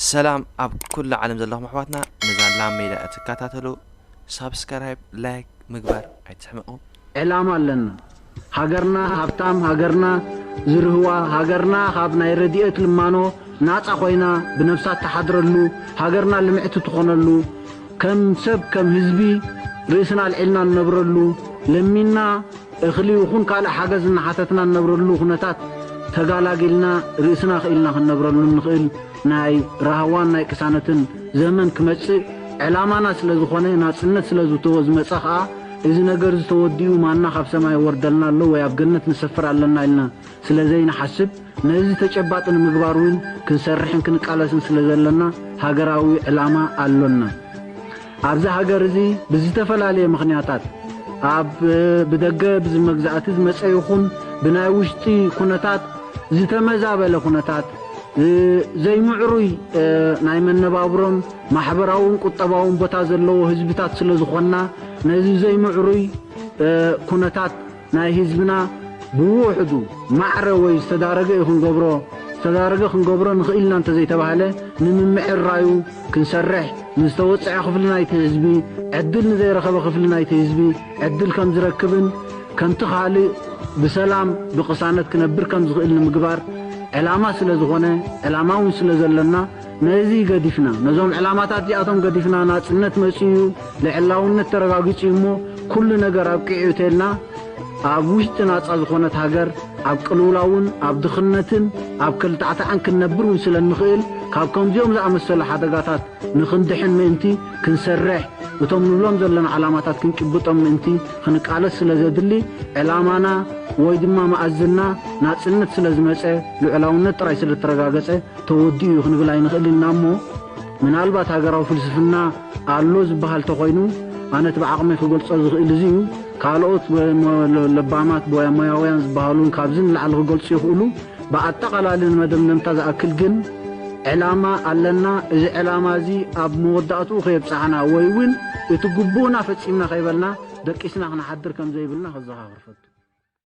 ሰላም ኣብ ኩሉ ዓለም ዘለኹም ኣሕዋትና፣ ነዛ ላም ሜዳ እትከታተሉ ሳብስክራይብ፣ ላይክ ምግባር ኣይትሕመቑ። ዕላማ ኣለና። ሃገርና ሃብታም፣ ሃገርና ዝርህዋ፣ ሃገርና ካብ ናይ ረድኤት ልማኖ ናጻ ኮይና ብነብሳ እትሓድረሉ፣ ሃገርና ልምዕቲ ትኾነሉ፣ ከም ሰብ ከም ህዝቢ ርእስና ኣልዒልና እንነብረሉ፣ ለሚንና እኽሊ ይኹን ካልእ ሓገዝ እናሓተትና እንነብረሉ ኩነታት ተጋላጊልና ርእስና ክኢልና ክንነብረሉ እንኽእል ናይ ራህዋን ናይ ቅሳነትን ዘመን ክመጽእ ዕላማና ስለ ዝኾነ ናጽነት ስለ ዝተወ ዝመጸ ኸኣ እዚ ነገር እዚ ተወዲኡ ማና ካብ ሰማይ ይወርደልና ኣሎ ወይ ኣብ ገነት ንሰፍር ኣለና ኢልና ስለ ዘይንሓስብ ነዚ ተጨባጢ ንምግባር እውን ክንሰርሕን ክንቃለስን ስለ ዘለና ሃገራዊ ዕላማ ኣሎና። ኣብዚ ሃገር እዚ ብዝተፈላለየ ምኽንያታት ኣብ ብደገ ብዝመግዛእቲ ዝመጸ ይኹን ብናይ ውሽጢ ኩነታት ዝተመዛበለ ኩነታት ዘይምዕሩይ ናይ መነባብሮን ማሕበራውን ቁጠባውን ቦታ ዘለዎ ህዝብታት ስለ ዝኾንና ነዚ ዘይምዕሩይ ኩነታት ናይ ህዝብና ብውሕዱ ማዕረ ወይ ዝተዳረገ እዩ ክንገብሮ ዝተዳረገ ክንገብሮ ንኽእል ኢና እንተዘይተባህለ ንምምዕራዩ ክንሰርሕ ንዝተወፀዐ ክፍሊ ናይቲ ህዝቢ ዕድል ንዘይረኸበ ክፍሊ ናይቲ ህዝቢ ዕድል ከም ዝረክብን ከምቲ ካልእ ብሰላም ብቕሳነት ክነብር ከም ዝኽእል ንምግባር ዕላማ ስለ ዝኾነ ዕላማ እውን ስለ ዘለና ነዚ ገዲፍና ነዞም ዕላማታት እዚኣቶም ገዲፍና ናፅነት መፅኡ እዩ ልዕላውነት ተረጋጊፁ እዩ እሞ ኩሉ ነገር ኣብቂዑ እተልና ኣብ ውሽጢ ናጻ ዝኾነት ሃገር ኣብ ቅልውላውን ኣብ ድኽነትን ኣብ ከልታዕታዕን ክንነብር እውን ስለ እንኽእል ካብ ከምዚኦም ዝኣመሰሉ ሓደጋታት ንኽንድሕን ምእንቲ ክንሰርሕ እቶም ንብሎም ዘለና ዓላማታት ክንጭብጦም ምእንቲ ክንቃለስ ስለ ዘድሊ ዕላማና ወይ ድማ መኣዝንና ናጽነት ስለ ዝመጸ ልዑላውነት ጥራይ ስለ ዝተረጋገጸ ተወዲኡ እዩ ክንብል ኣይንኽእልን ኢና እሞ ምናልባት ሃገራዊ ፍልስፍና ኣሎ ዝበሃል ተኾይኑ ኣነ እቲ ብዓቕመይ ክገልጾ ዝኽእል እዚ እዩ። ካልኦት ለባማት ሞያውያን ዝበሃሉን ካብዚ ንላዕሊ ክገልጹ ይኽእሉ። ብኣጠቓላሊ ንመደምደምታ ዝኣክል ግን ዕላማ ኣለና። እዚ ዕላማ እዚ ኣብ መወዳእትኡ ከየብጽሓና ወይ እውን እቲ ግቡእና ፈጺምና ከይበልና ደቂስና ክንሓድር ከም ዘይብልና ከዘኻኽር ፈቱ።